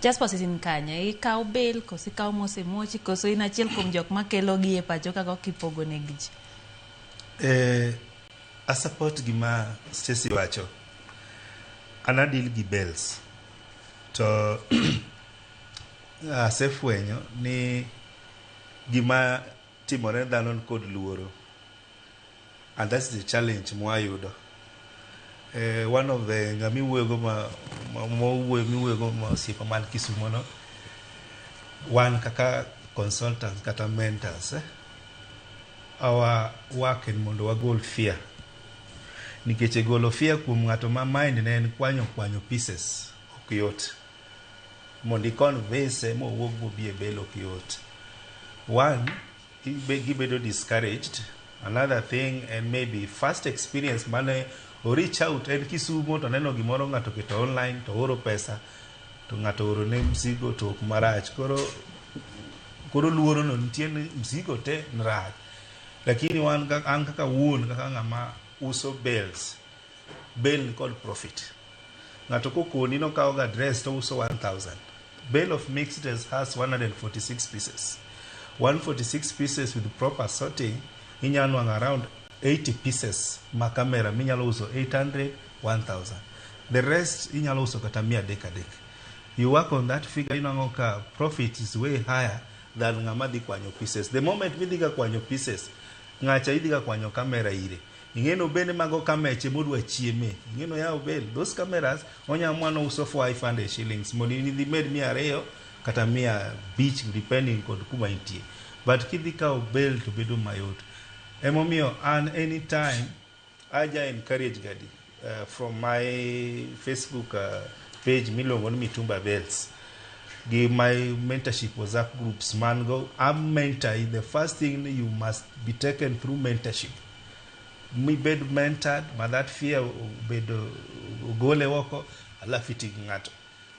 Jasper in kanye? Ikawo bale koso ikawo mosemochi koso in achiel kuom jok makelo gi e pacho ka koka ipogo ne ji? A support gima Stacy wacho. An a deal gi bales. To asefwenyo ni gima timore dhano ni kod luoro. And that's the challenge mwayudo. One of the ng'ama iwuoyogo ma miwuoyogo ma osiepa man Kisumo no, wan kaka consultants kata mentors, our work en mondo wagol fear. Nikech e golo fear kuom ng'ato ma mind ne en kwanyo kwanyo pieces ok yot. Mondo i convince mowuog mobi e bale ok yot. One, gibedo discouraged. Another thing, and maybe first experience mane o reach out en Kisumo to neno gimoro ng'ato keto online to oro pesa to ng'ato oro ne mzigo to ok marach. Koro luoro no nitie ni mzigo te ni rach. Lakini wan an kaka wuon kaka ng'ama uso bales, bale ni kod profit. Ng'ato kokoni nokawo ga dress to uso 1000. Bale of mixed dress has 146 pieces. 146 pieces with proper sorting inyalo nwang'o around 80 pieces ma camera minyalo uso 800, 1000. The rest inyalo uso kata 300 adek. You work on that figure, inwang'o ka profit is way higher than ng'ama dhi kwanyo pieces. The moment midhi ga kwanyo pieces, ng'acha idhi ga kwanyo camera ire. Ing'eno bende mago kameche modwa chieme. Ing'eno yawo bale. Those cameras onya mwana uso for 500 shillings mondo in idhi med 200 kata 500 depending kod kuma intie. But kidhi kawo bale to bedo mayot. Emomiyo an anytime aja encourage gadi from my Facebook page miluongo ni Mitumba Bales gi my mentorship WhatsApp groups man go am mentor. The first thing, you must be taken through mentorship mibed mentored ma that fear obedo ogole oko alafu iti gi ng'ato.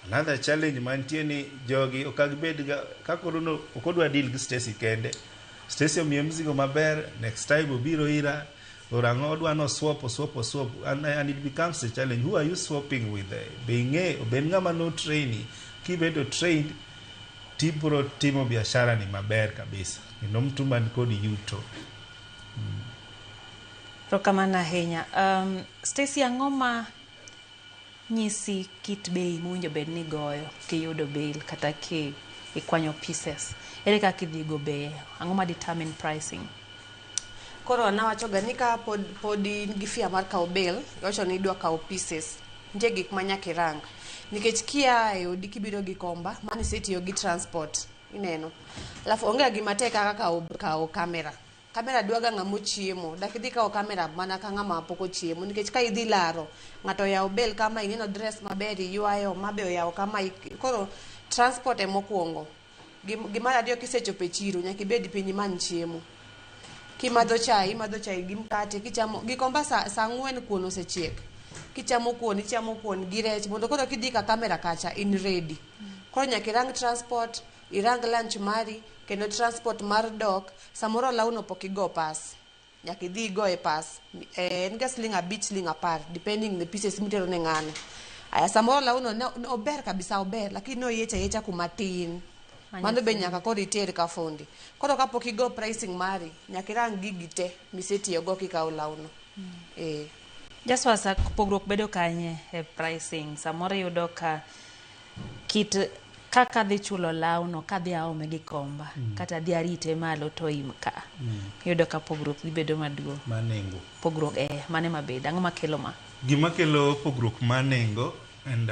Another challenge mantie ni jogi ok gibed ga ka koro no ok odwa deal gi Stacy kende. Stacy omiye mzigo maber, next time obiro ira orang'o odwa no swap swap swap and it becomes a challenge. Who are you swapping with? Be ing'e obed ng'ama no traini kibedo trained tibro timo biashara ni maber kabisa kendo mtumba ni kod yuto. Erokamano ahinya. Stacy, ang'o ma nyisi kit bei mowinjo bed ni igoyo kiyudo bale kata ki ikwanyo pieces? Ere kaka idhi go bei? Ang'o ma determine pricing? Koro nawacho ga ni ka pod in gi fear mar kawo bale, iwacho ni idwa kawo pieces. Nitie gik ma nyaka irang. Nikech kia e odi kibiro gi komba, mano isetiyo gi transport. Ineno. Alafu onge gima tek kaka kawo camera. Camera dwa ga ng'ama ochiemo. Dak idhi kawo camera mana ka ng'ama pok ochiemo. Nikech ka idhi laro, ng'ato oyawo bale kama ineno dress maber iywayo, ma be oyawo kama. Koro transport emokwongo. Gimar ariyo, kisechopo e chiro, nyaka ibed piny imany chiemo. Kimadho chai, imadho chai gi mkate, kichamo Gikomba sa 4 kuon osechiek. Kichamo kuon, ichamo kuon gi rech mondo koro kidhi ka camera kacha in ready. Koro nyaka irang transport, irang lunch mari, kendo transport mar dok, samoro lawno pok igo pas. Nyaka idhi igoye pas. En ga siling 5, siling 10, depending the pieces mitero ne ng'ano. Aya, samoro lawno ne ober kabisa, ober, lakini noyiecho ayiecha kuma tin. Mano be nyaka koro iter ka fundi. Koro kapok igo pricing mari, nyaka irang gigi te misetiyogo kikawo lawno. Jaswasa, pogruok bedo kanye e pricing? Samoro iyudo ka kit kaka adhi chulo lawno kadhi aome Gikomba kata adhi arite malo to im ka. Iyudo ka pogruok dhi bedo maduong'. Mar nengo. Pogruok mane mabedo? Ang'o makelo ma? Gima kelo pogruok mar nengo and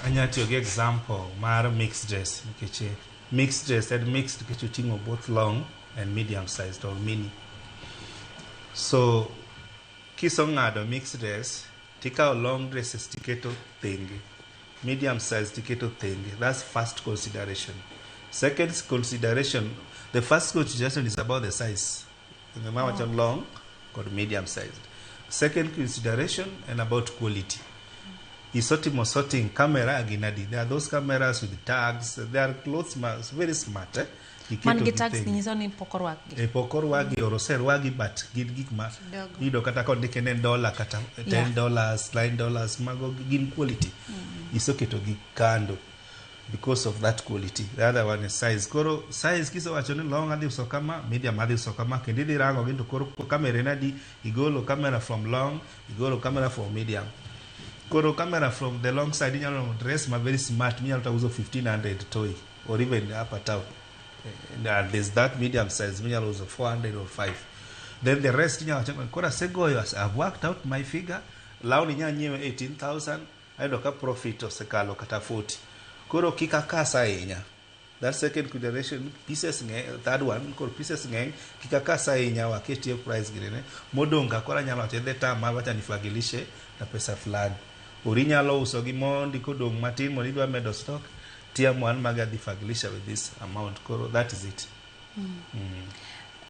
anya tiyo gi example mar mixed dress nikech mixed dress en mixed nikech oting'o both long and medium sized or mini. So kisong'ado mixed dress tikawo long dresses tiketo thenge, medium size tiketo thenge. That's first consideration. Second consideration, the first consideration is about the size. Ng'ama wacho long kod medium sized. Second consideration and about quality. Isotimo sorting camera gin adi. There are those cameras with tags. There are clothes very smart. Eh? Man Iketo gi gi tags thenge. nyiso ni pok orwakgi. E, pok orwagi or oserwagi but gin gik ma Kidogo. iyudo kata kondike ne dollar kata $10, $9, mago gin quality. Iseketo gi kando. Because of that quality. The other one is size. Koro size kisewacho ni long adhi uso kama, medium adhi uso kama, kendo idhi rango gi to koro camera en adi, igolo camera from long, igolo camera from medium. Koro camera from the long side inyalo neno dress ma very smart minyalo ta uso 1500 toi or even upper town. And there's that medium size minyalo uso 400 or 5. Then the rest inyalo wacho koro asegoyo, I've worked out my figure. Lawni inyalo nyiewe 18,000, ayudo ka profit osekalo kata 40. Koro kik akas ahinya. That second consideration, pieces ng'eny, third one, koro pieces ng'eny, kik akas ahinya waketie price girene. Modong' ka koro anyalo wacho the time wacha nifagilishe na pesa fulani. Or inyalo uso gi mondi kodong' matin mondo idwa medo stock, tiamua ni maga adhi fagilisha with this amount. Koro that is it.